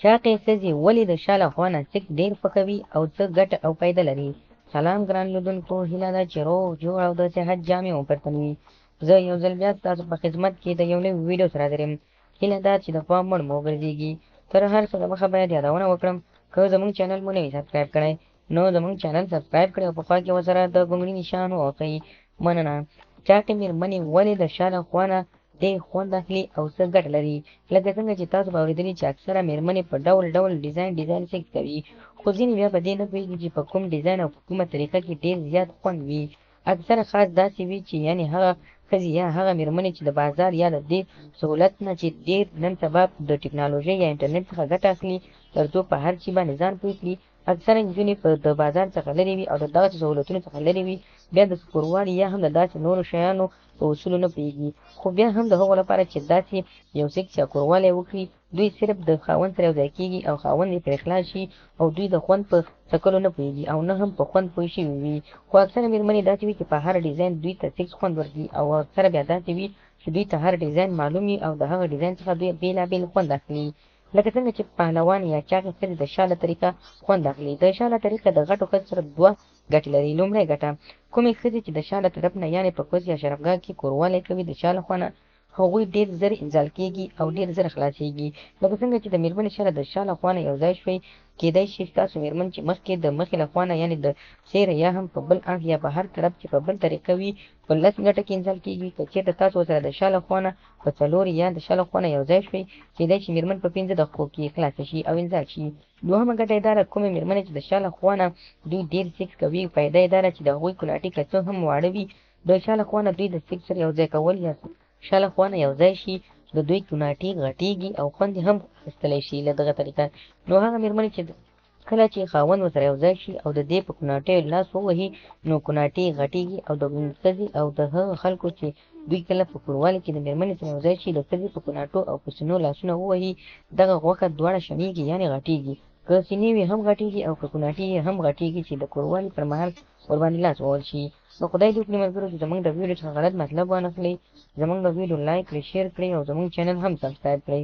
چاقې ښځې ولې د شا له خوا نه سیک ډېر خوښوي او څه ګټه او فایده لري؟ سلام ګران لیدونکو، هیله ده چې روغ جوړ او د صحت جامې مو پر تن وي. زه یو ځل بیا ستاسو په خدمت کې د یو نوي ویډیو سره حاضر یم. هیله ده چې د پام وړ مو وګرځېږي. تر هر څه دمخه باید یادونه وکړم، که زموږ چینل مو نه وي سبسکرایب کړی نو زموږ چینل سبسکرایب کړئ او په خوا کې ورسره د ګونګړي نشان ووهئ. مننه. چاقې مېرمنې ولې د شا له خوا نه ډېر خوند اخلي او څه ګټه لري؟ لکه څنګه چې تاسو به اورېدلي چې اکثره مېرمنې په ډول ډول ډیزاین ډیزاین سیکس کوي، خو ځینې بیا په دې نه پوهېږي چې په کوم ډیزاین او په کومه طریقه کې ډېر زیات خوند وي. اکثره خاص داسې وي چې یعنې هغه ښځې یا هغه مېرمنې چې د بازار یا د دې سهولت نه چې ډېر نن سبا د ټکنالوژۍ یا انټرنېټ څخه ګټه اخلي تر څو په هر شي باندې ځان پوه کړي، اکثره نجونې په د بازار څخه لرې وي او د دغسې سهولتونو څخه لرې وي، بیا د کوروالي یا هم د داسې نورو شیانو په اصولو نه پوهېږي. خو بیا هم د هغو لپاره چې داسې یو سیکس یا کوروالی وکړي، دوی صرف د خاوند سره یو ځای کېږي او خاوند یې پرې خلاص شي او دوی د خوند په څکلو نه پوهېږي او نه هم په خوند پوه شوي وي. خو اکثره مېرمنې داسې وي چې په هر ډیزاین دوی ته سیکس خوند ورکړي او اکثره بیا داسې وي چې دوی ته هر ډیزاین معلوم وي او د هغه ډیزاین څخه دوی بېلابېل خوند اخلي. لکه څنګه چې پهلوان یا چاغې ښځې د شا له طریقه خوند اخلي. د شا له طریقه د غټو ښځو سره دوه ګټې لري. لومړی ګټه، کومې ښځې چې د شا له طرف نه یعنې په کوز یا شرمګاه کې کوروالی کوي، د شا له خوا نه هغوی ډېر زر انزال کېږي او ډېر زر خلاصېږي. لکه څنګه چې د مېرمنې سره د شا له خوا نه یو ځای شوئ، کېدای شي ستاسو مېرمن چې مخکې د مخې له خوا نه یعنې د څېره یا هم په بل اړخ یا په هر طرف چې په بل طریقه وي په 10 منټه کې انزال کېږي، که چېرته تاسو ورسره د شا له خوا نه په څلور یا د شا له خوا نه یو ځای شوئ، کېدای شي مېرمن په 5 دقیقو کې خلاصه شي او انزال شي. دوهمه ګټه یې دا ده، کومې مېرمنې چې د شا له خوا نه دوی ډېر سیکس کوي، فایده یې دا ده چې د هغوی کلاټي که څه هم واړه وي، د شا له خوا نه دوی د سیکس سره یو ځای کول یا شا له خوا نه یو ځای شي، د دوی کوناټي غټېږي او خوند یې هم اخیستلی شي له دغه طریقه. نو هغه مېرمنې چې کله چې خاوند ورسره یو ځای شي او د دې په کوناټیو لاس ووهي، نو کوناټي یې غټېږي او د ښځې او د هغه خلکو چې دوی کله په کوروالي کې د مېرمنې سره یو ځای شي، د ښځې په کوناټو او په سینو لاسونه ووهي، دغه غوښه دواړه شڼېږي یعنې غټېږي. که سینې وي هم غټېږي او که کوناټي یې هم غټېږي چې د کوروالي پر مهال ورباندې لاس ووهل شي. نو خدای دې وکړي ملګرو چې زموږ د ویډیو څخه غلط مطلب وانخلئ. زموږ د ویډیو لایک کړئ، شیر کړئ او زموږ چینل هم سبسکرایب کړئ.